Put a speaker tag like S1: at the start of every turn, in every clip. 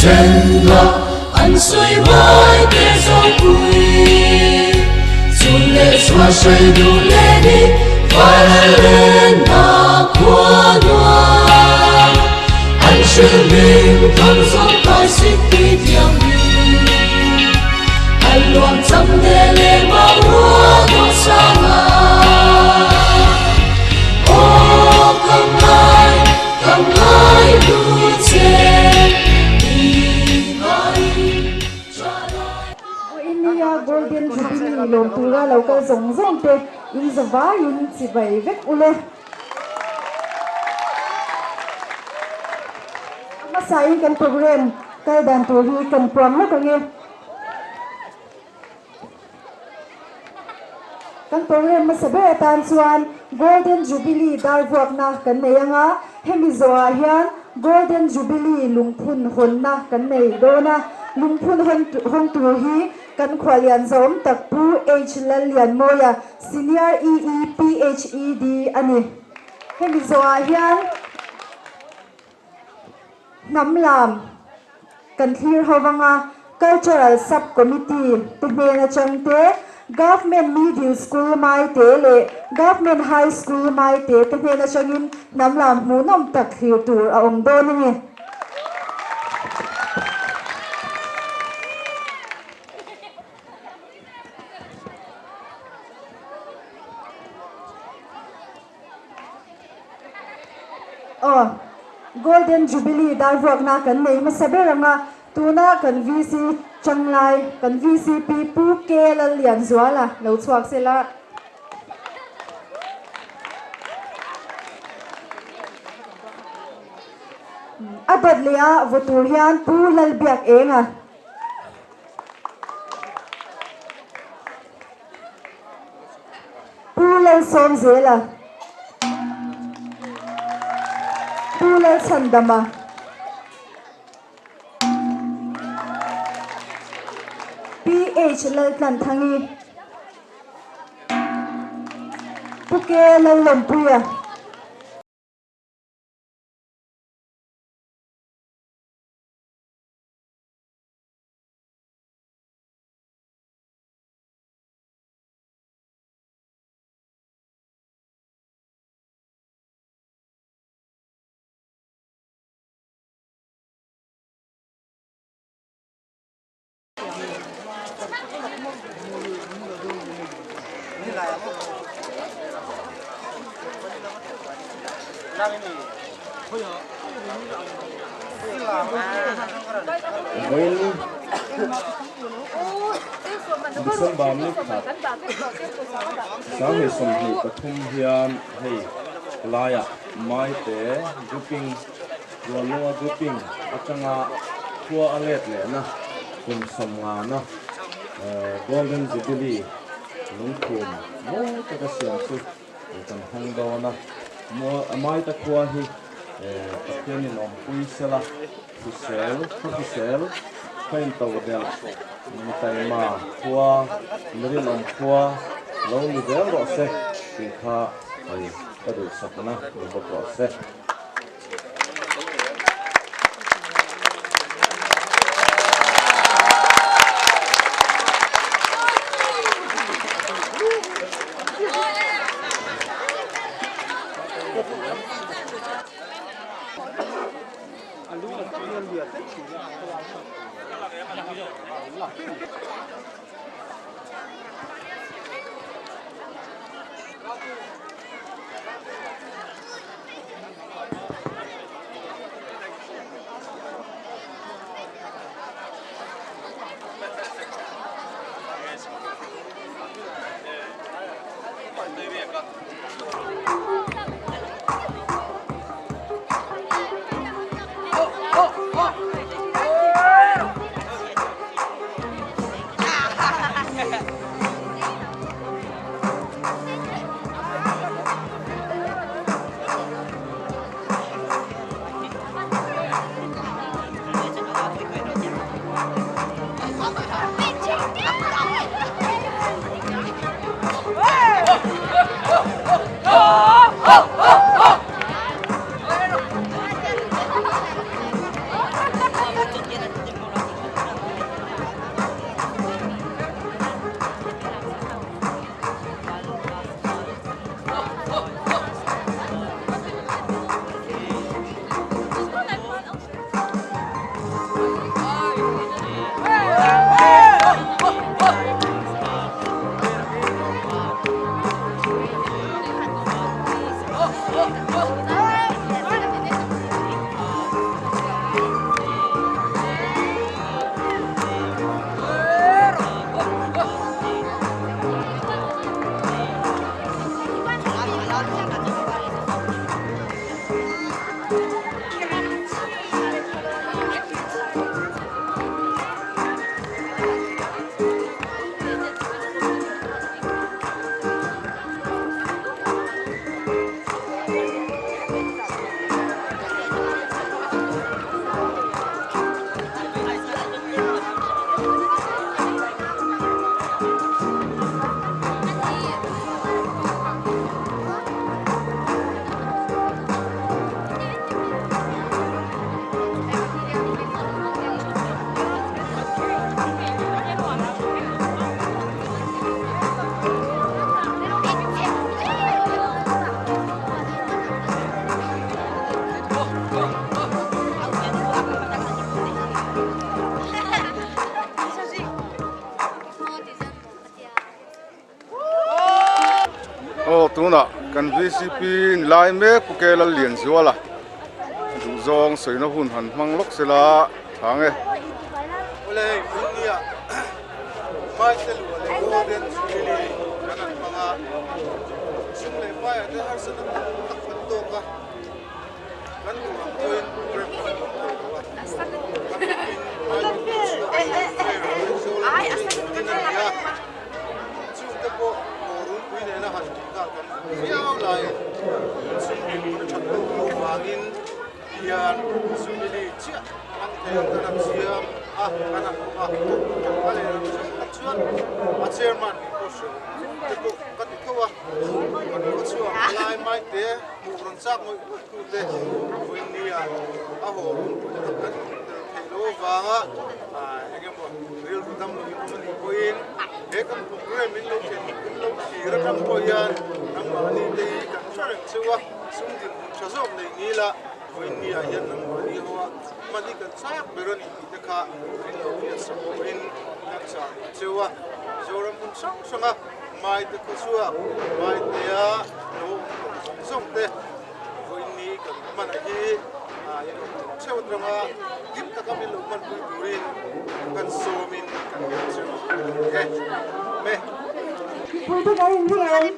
S1: Then la an sawi mai te zawkpui Chun leh chhuah hrai duh leh ni Varal lenna khua nuam An hrilh hming thang zawk kai sik tui thianghlim An luang cham te leh mau rua dawh sang a Aw ka ngai ka ngai lu che I ngai tha lai.
S2: India Golden Jubilee lawm tura lo kal zawng zawng te in zavaiin chibai vek ule. A hmasain kan program kal dan tur hi kan puang lawk ang e. Kan program hmasa ber atan chuan Golden Jubilee dar vuakna kan nei ang a, hemi zawhah hian Golden Jubilee lungphun hawnna kan nei dawn a, lungphun hawn tur hi kan khuallian zahawm tak Pu H Lallianmawia, Senior EE PHED a ni. Hemi zawhah hian hnam lam kan thlir ho vanga Cultural Sub Committee te hnen atang te, Government Middle School Maite leh Government High School Maite te hnen atangin hnam lam hmuhnawm tak thlir tur a awm dawn a ni. Aw, Golden Jubilee darvuakna kan nei hmasa ber ang a, tuna kan VC Changlai, kan VCP Pu K Lallianzuala lo chhuak se la. A dawt leh a vaw tur hian Pu Lalbiakenga. Pu Lalsawmzela, Pu Lalchhandama, PH Laltlanthangi, Pu K Lallawmpuia.
S3: December ni khat 2023 hian hei laiah Maite grouping Rualnunga grouping atanga khua a let lehna kum sawmngana Golden Jubilee lungkhum mawi taka siam chu kan hawng dawn a. Maite khua hi Pathianin awmpui sela hrisel, khaw hrisel, khaw intodelh, mitaima khua, mirinawm khua lo ni zel rawh se tih kha ka duhsakna ni bawk rawh se.
S4: Aw tunah kan vcp ni lai mek Pu Ke Lallianzuala duhzawng sawina hun han hmang lawk sela thang e.
S5: Awle hei India Maite lua leh Golden Jubilee kan han hmang a, sum leh paiah te harsatna tam tak kan tawk a, kan duh ang pawhin program kan hmang thei lo a, a bikin Maite chhuah Aizawl a din a ni a, chungte pawh haw runpui nena han tih nghal kan duh viau laiin sum dinhmun a that tawk loh vangin hian Jubilee chiah hmang thei ang kan han siam a, kan han awm a, a lehlam zawng tak chuan a chairman nih pawh hre te pawh ka ti tho a, kan khaw chhuak lai mai te hmuh rawn chak ngawih ngawih tu te vawinia a haw runpui tak kan tel theih loh avanga eng emaw rilru dam loin awm a nih pawhin he kan program in lo thlen in lo thlir atang pawh hian nangmahni te hi kan hre reng cheu a, sum dinhmun tha zawk nei ngil a. Vawiinniah hian nangmahni ho a hman hi kan chak ber a ni tih te kha rin lo hriat sak turin kan chah duh cheu a. Mizoram hmun hrang hranga Maite khawchhuak, Maitea lo awm tawh zawng zawng te vawiinni kan hman a hi in awm tawh theuh atanga hlim taka min lo hmanpui turin kan sawmin kan ngen cheu a ni e. Me.
S2: Mipui te kan inring em?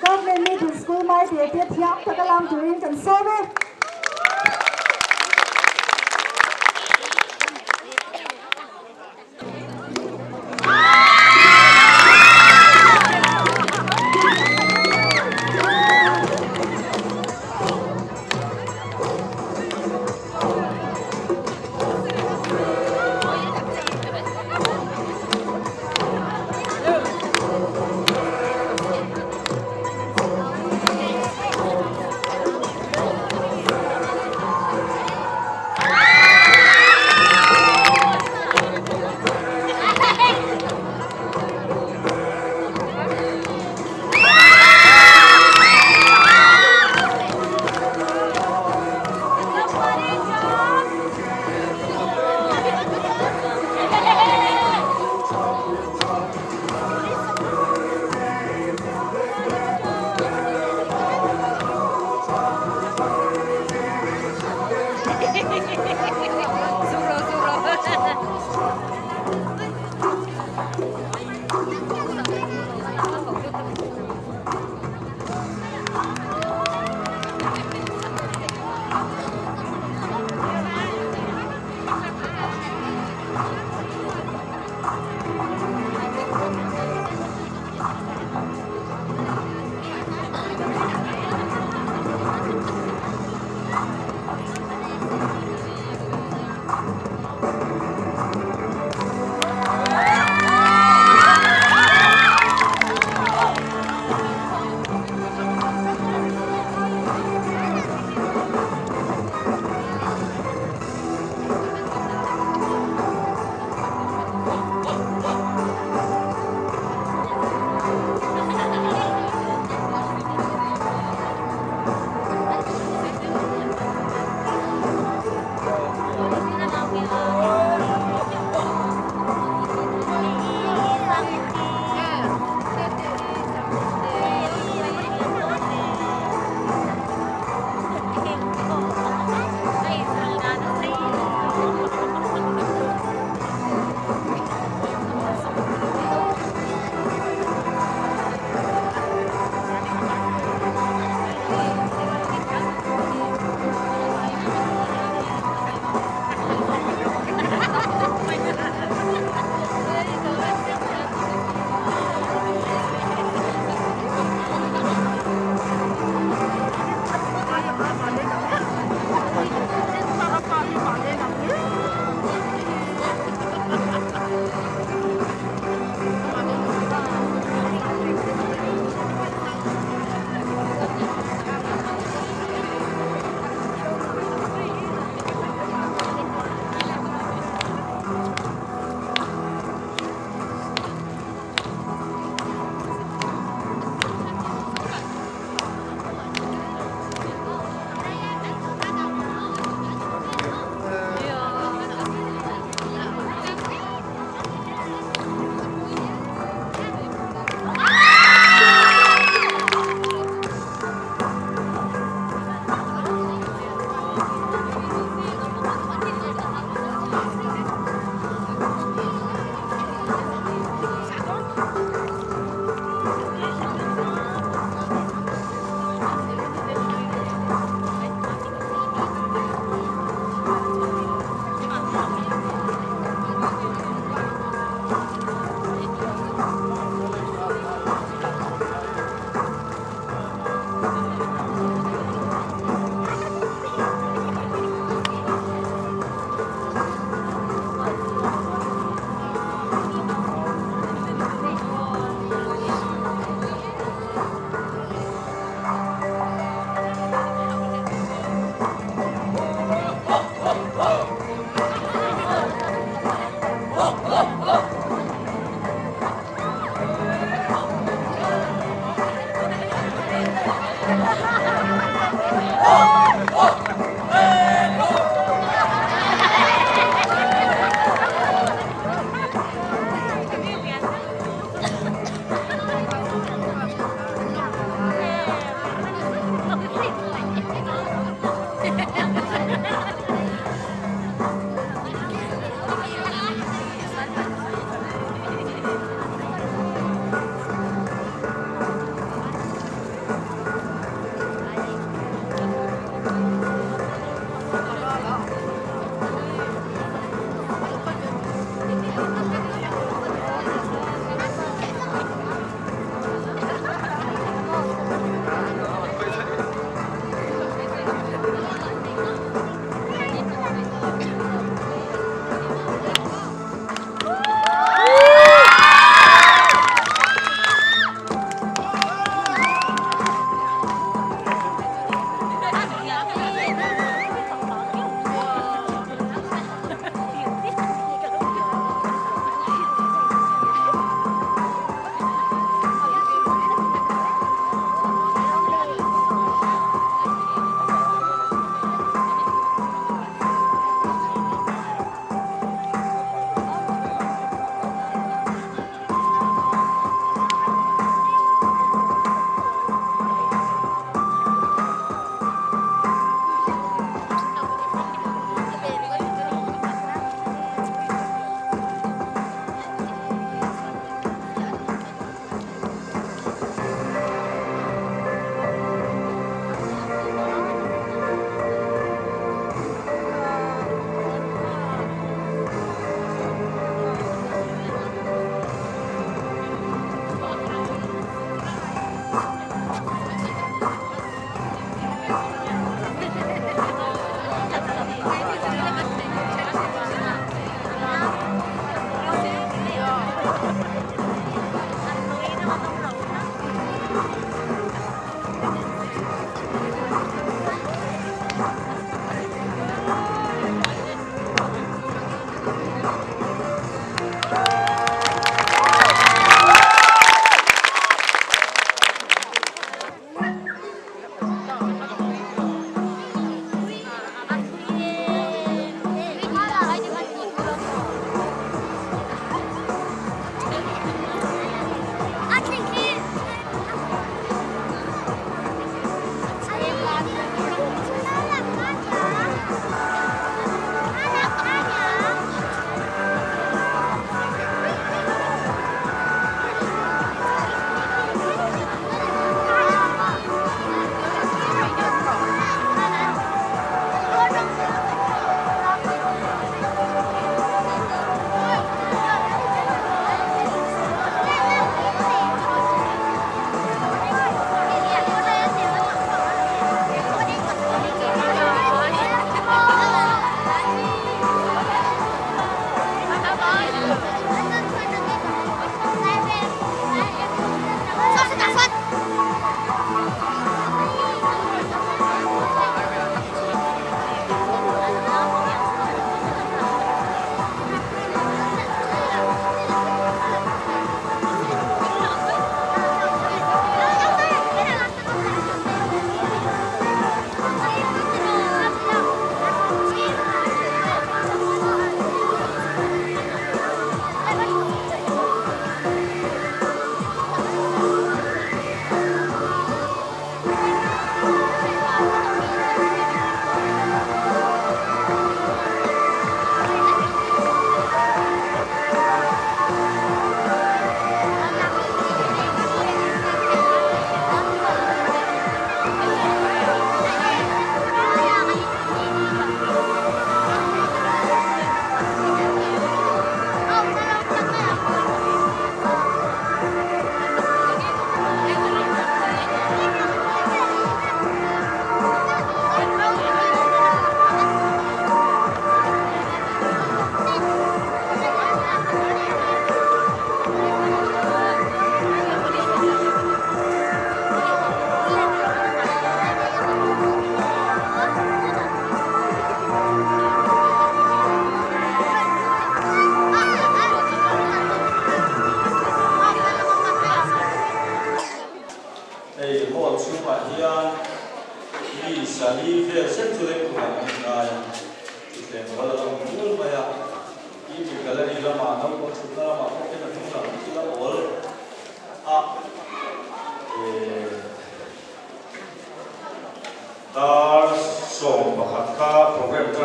S2: Government Middle School Maite te thiam taka lam turin kan sawm e.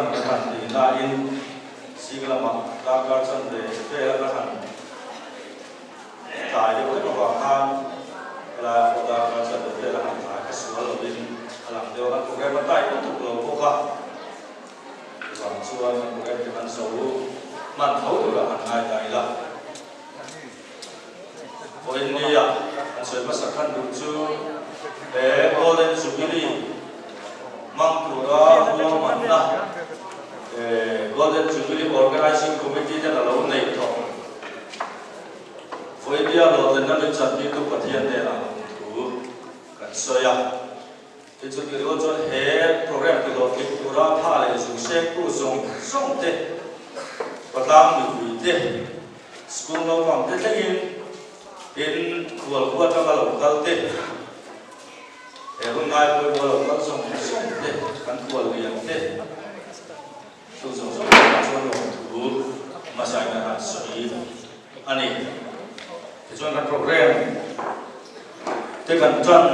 S6: ṭan kan han ti nain zing lamah darkar chanve vela kan han tlai deuh hlek avang khan helai pawh darkar chanve vela han tlai kha sual lovin a lang deuh a, kan program a tight lutuk lo bawk a, chuvang chuan kan program te kan zo hman tho turah han ngai ta ila. Vawiinnia an sawi hmasa khan duh chu he Golden Jubilee hmang tura ruahmanna Golden Jubilee Organising Committee ten a lo neih tawh. Vawiinnia hlawhtlinna min chantirtu Pathian hnenah lawmthu kan sawi a. Tichuti rual chuan he program tihlawhtling tura tha leh zung sengtu zawng zawng te, patlang mipui te, school naupang te thlengin tin khual khua atanga lo kal te, he hun ngai pawimawh lo kal zawng zawng te, kan khual lian te, chu zawng zawng te chuan lawmthu hmasain a han sawi a ni. Tichuan kan program te kan tan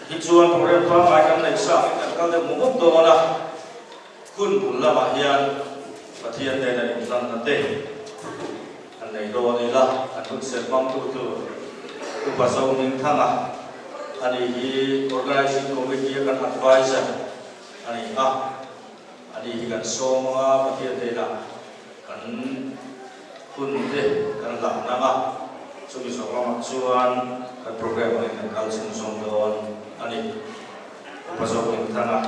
S6: hi chuan program pangngai kan neih sa angin kan kal deuh mup mup dawn a, hun bul lamah hian Pathian nena inhlanna te kan nei dawn ila, kan hun serh hmangtu tur Upa Zohmingthanga a ni hi Organizing Committee a kan advisor a ni a, a ni hi kan sawm anga Pathian hnenah kan hun te kan hlah nang a, chumi zawk lamah chuan kan program angin kan kal chhunzawm dawn a ni. Upa Zohmingthanga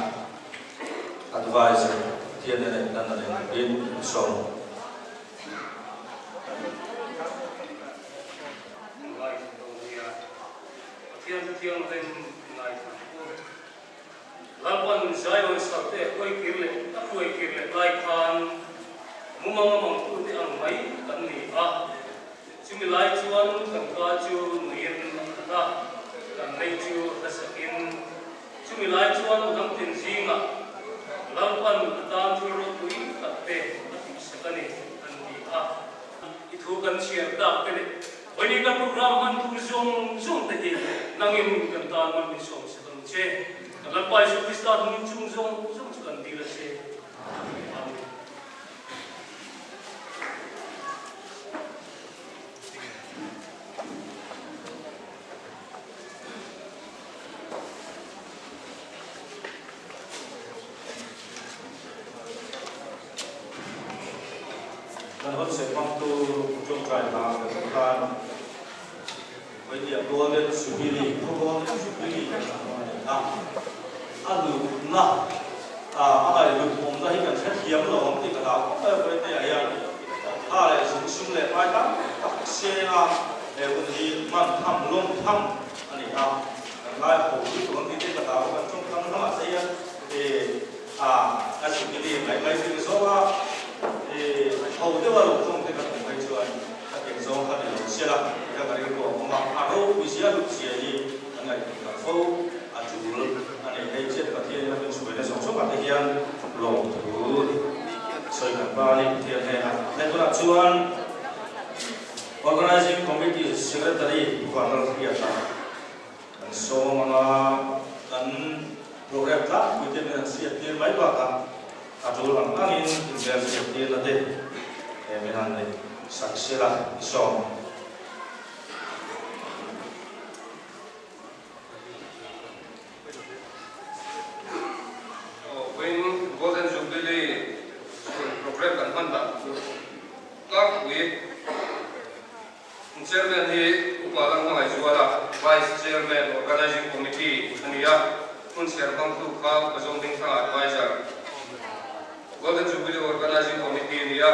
S6: Adviser Pathian nen a inlan a nei turin min sawm.
S7: Ngaithla dawn nia, Pathian chu thianghlim ngaithla ang u. Lalpan Zion sarte a hruai kir leh a hruai kir leh lai khan mumang a mangtute ang mai kan ni a. Chumi lai chuan kan ka chu nuiin a khat a, kan lei chu hlasakin. Chumi lai chuan hnamtin zingah Lalpan a tan thil ropui tak te a tihsak a ni an ti a. I thu kan chhiar tak te leh Vawiin kan program hman tur zawng zawng te hi nangin kan tan man min sawmsak ang che. Kan Lalpa Jesuh Krista hmingin chung zawng zawng chu kan dil a che. Amen.
S6: Kan hawn seh hmangtu tawngtai hna kan hmu khan Vawinia Golden Jubilee, Khaw Golden Jubilee kan han hmang a ni a. A hlutna, a ngaihhlut awmna hi kan hrethiam lo ang tih ka hlau khawp mai a, Vawinia hian tha leh zung sum leh hmai tam tak senga he hun hi hman tham, lawm tham a ni a. Kan ngai ho lutuk ang tih te ka hlau a, kan tawngkam lamah te hian A, a Jubilee mai mai bik zawng a, i ho deuh a lo tawng te ka hmuh phei chuan ka eng zawng kha ni lo sia la ti kha ka rilru a awm a, a ropui zia lut zia hi kan ngaihtuah tak fo a tul a ni. Hei chiat Pathian in a min hruaina zawng zawngah te hian lawmthu sawi kan ba a ni Pathian hnenah. Hei tunah chuan Organizing Committee Secretary Pu Vanlalhriata Kan sawm anga kan program tlangpui te min han hriat tir mai bakah a tul ang angin inbel hriat tirna te min han neih sak sela i sawm.
S7: Vawiin Golden Jubilee chhun program kan hman dan chu tlangpui. Chairman hi Upa Lalhmangaihzuala, Vice Chairman, Organizing Committee a ni a, hmun chhiar hmangtu kha Upa Zawngdingthanga Adviser, Golden Jubilee Organizing Committee a ni a,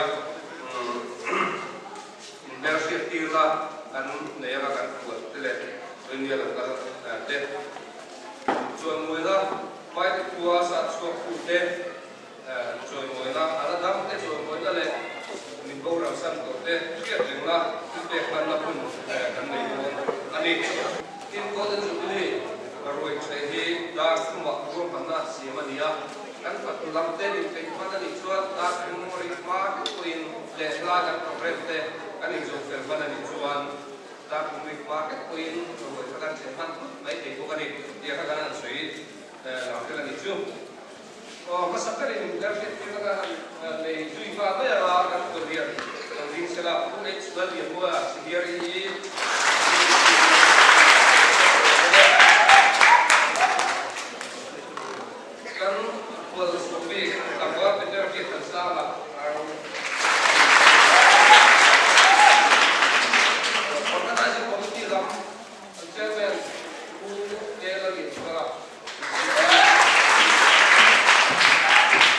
S7: inhmelhriat tirna kan nei anga kan khual te leh Rinnia lo kal te chuan muaina hmaite khua sah chhuak tute Chawimawina, a la dang te chawimawina leh min boral san tawh te hriat rengna thil pek hmanna hun kan nei dawn a ni. Tin, Golden Jubilee ruai ṭheh hi dar thumah ruahmanna siam a ni a, kan fatu lam te min theih hman a nih chuan dar thum ri hma deuh pawhin leh hla kan program te kan inzawh fel hman a nih chuan dar thum ri hma deuh pawhin ruai kha kan ṭheh hman thut mai thei bawk a ni tih kha kan han sawi lang tel a nih chu.
S8: Aw hmasa berin kan hriattirna kan han nei zui nghal mai ang a, kan kawllian lo ding sela Pu H Lallianmua Senior hi Kan khual sawmi tlangval Peter hi Thansanga ang Organizing Committee lam an Chairman Pu K Lallianchhuara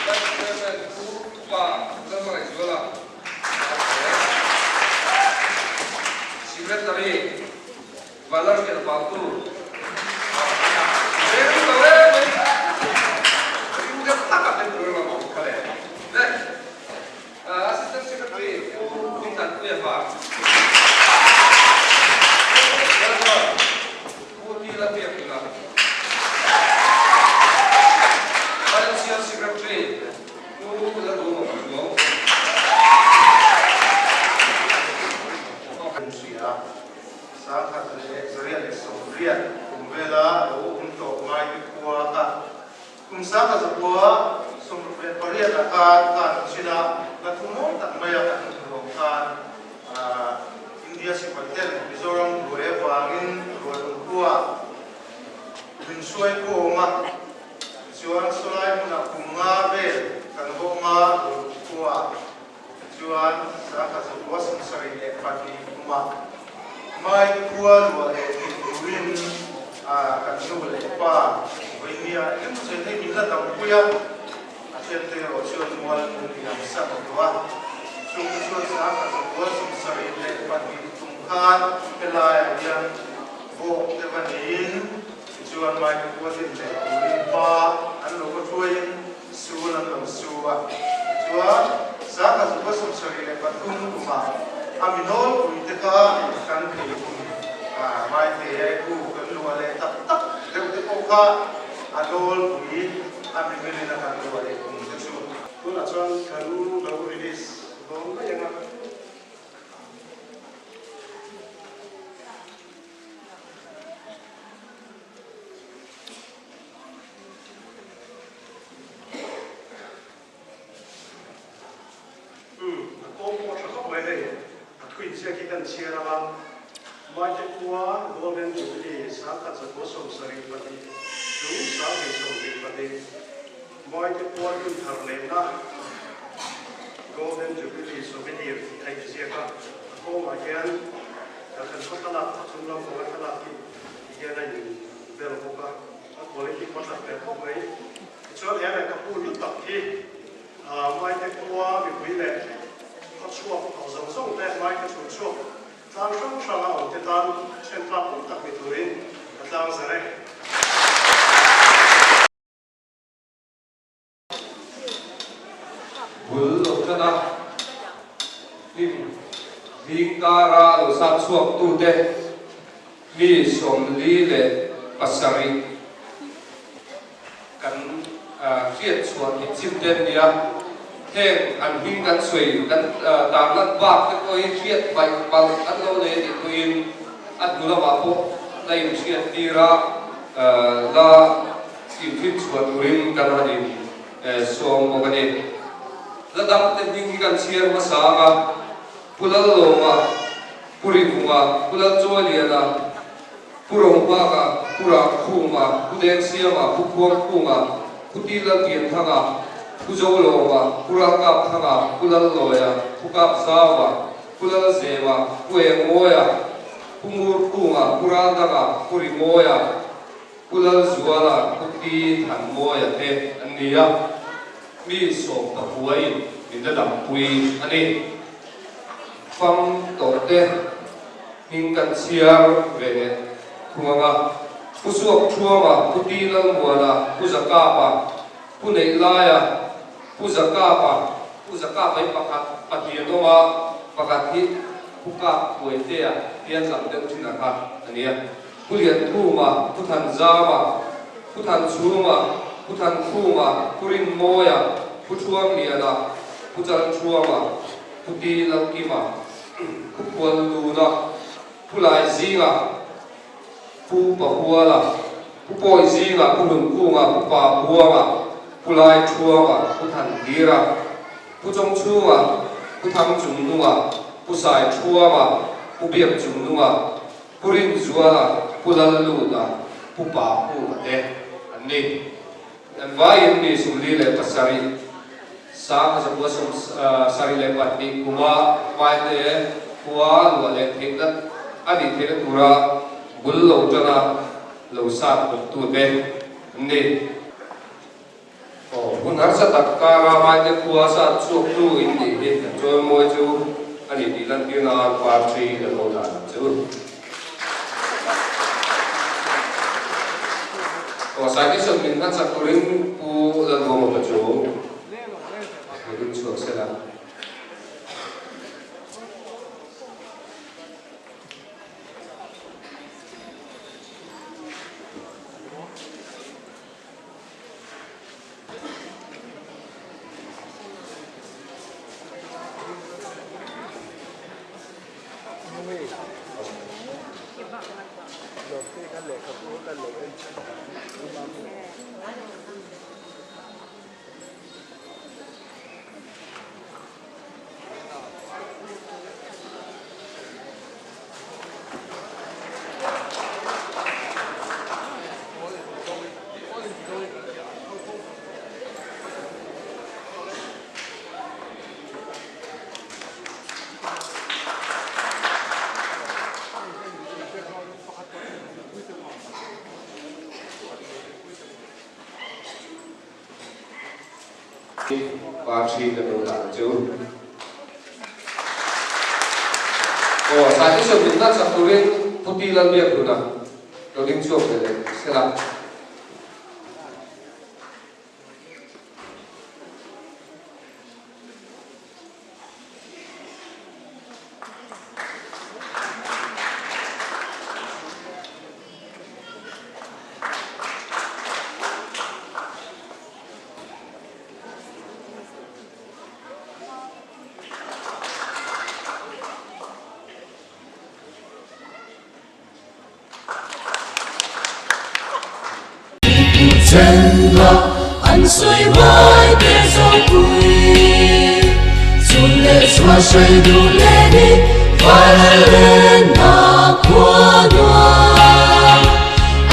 S8: Vice Chairman Pu Pa Lalhmangaihzuala Secretary Vanlalhriat Vangtu Veng lo em mai ring deuh tak a tel tur emaw bawk kha le. Next Assistant Secretary Pu Hmingthanpuia Var Treasurer Pu T Lalbiakina Financial Secretary Pu Lalduhawm Pachuau.
S5: 1980 kum vela lo awm tawh Maite khua kha kum 1968 ah khan khan chin a hla thu mawi tak mai a kan hmuh khan India sipai ten Mizoram buai avangin Rualung khua min hruai khawm a, tichuan sawlai hmunah kum nga vel kan va awm a Rualung khua. Tichuan, 1972 kumah Mai khua luah leh tih turin kan nu leh pa vawinia engemaw chen hei min la dampui a, a thente erawh chuan mual min liam sak tawh a. Chungte chuan 1972 kum khan helaiah hian vawk te va niin tichuan Mai khua din leh turin hma an lo va hruaiin Sul an lo su a, tichuan 1973 kumah a mi nawlpui te kha kan thei kum Maithei ai bu kan luah leh tak tak deuh te pawh kha a nawlpui a mi milin a kan luah leh kum te chu.
S9: Tunah chuan kan lo release dawn mai ang a. Umm, a kawng pawh a tha khawp mai hei, a thu inziak hi kan chhiar ang a, Maite khua Golden Jubilee 1972 chu 2022, Maite khua inthar lehna Golden Jubilee Souvenir tih a inziak a, a kawngah hian kan khaw thlalak, a chung lam panga thlalak hi tihian a inbel bawk a. A quality pawh that ve khawp mai. Tichuan he lehkhabu hlu tak hi Maite khua mipui leh khawchhuak tawh zawng zawng te, Maite chhunchhuak tlang hrang hranga awm te tan then tlak awm tak ni turin ka tlang zar e.
S8: Bul lo tan a, hlim hling kara lo sat chhuak tute mi 47 kan hriat chhuah tih chim te an ni a. Heng an hming kan sawi kan tarlan bak te pawh hi hriat vaih palh an lo nei a nih pawhin a hnu lamah pawh la inhriat tir a la Inhlim chhuah turin kan han in sawm bawk a ni. La dang te hming hi kan chhiar hmasa ang a, Pu Lallawma, Pu Rivunga, Pu Lalchawiliana, Pu Rohmaka, Pu Rangkhuma, Pu Dengsiama, Pu Khuangkhunga, Pu Ti Lalpianthanga, Pu Zolawma, Pu Ralkapthanga, Pu Lallawia, Pu Kapzauva, Pu Lalzema, Pu Engmawia, Pu Ngurkhunga, Pu Raldanga, Pu Rimawia, Pu Lalzuala, Pu Pi Thanmawia te an ni a, mi sawm pakuain min la dampui a ni. Fam tawh te hming kan chhiar ve leh thung ang a, Pu Suak Thuama, Pu Ti Lalmuana, Pu Zakapa, Pu Neihlaia, Pu Zakapa, Pu Zakapa hi pakhat pahnih an awm a, pakhat hi Pu Kap Puaitea hian lam deuh thin a kha a ni a. Pu Liankhuma, Pu Thanzama, Pu Thanchhuma, Pu Thankhuma, Pu Rinmawia, Pu Thuangliana, Pu Chalthuama, Pu Ti Lalkima, Pu Phualluna, Pu Laizinga, Pu Pahuala, Pu Pawizinga, Pu Hlunkunga, Pu Pabuanga. Pu Lai Thuama, Pu Thanhlira, Pu Chawngchhunga, Pu Thangchungnunga, Pu Sai Thuama, Pu Biakchungnunga, Pu Rinzuala, Pu Lalluta, Pu Pakunga te an ni. An vaiin mi 47 1972 kuma Maite khua luah leh theihna a nih theihna tura bul lo tana lo sat bawktute an ni. Aw, hun harsa tak kara Maite khua sat chhuaktu in nih hi kan chawimawi chu a ni tih lantir nan party kan lo dan ang che u. Aw, citation min hmansak turin Pu Lalbuangawpa chu lo ding chhuak se la. Party kan lo dan chu. Aw, citation min hmansak turin Pu Ti Lalbiakhluna lo ding chhuak ve leh sela.
S1: An sawi mai te zopui chun leh chhuah sawi duh leh ni Vailenna khua nuam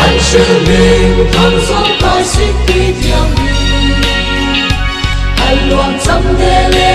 S1: an hrilh hming thang zawk kai sik tui thianghlim an luang cham te leh.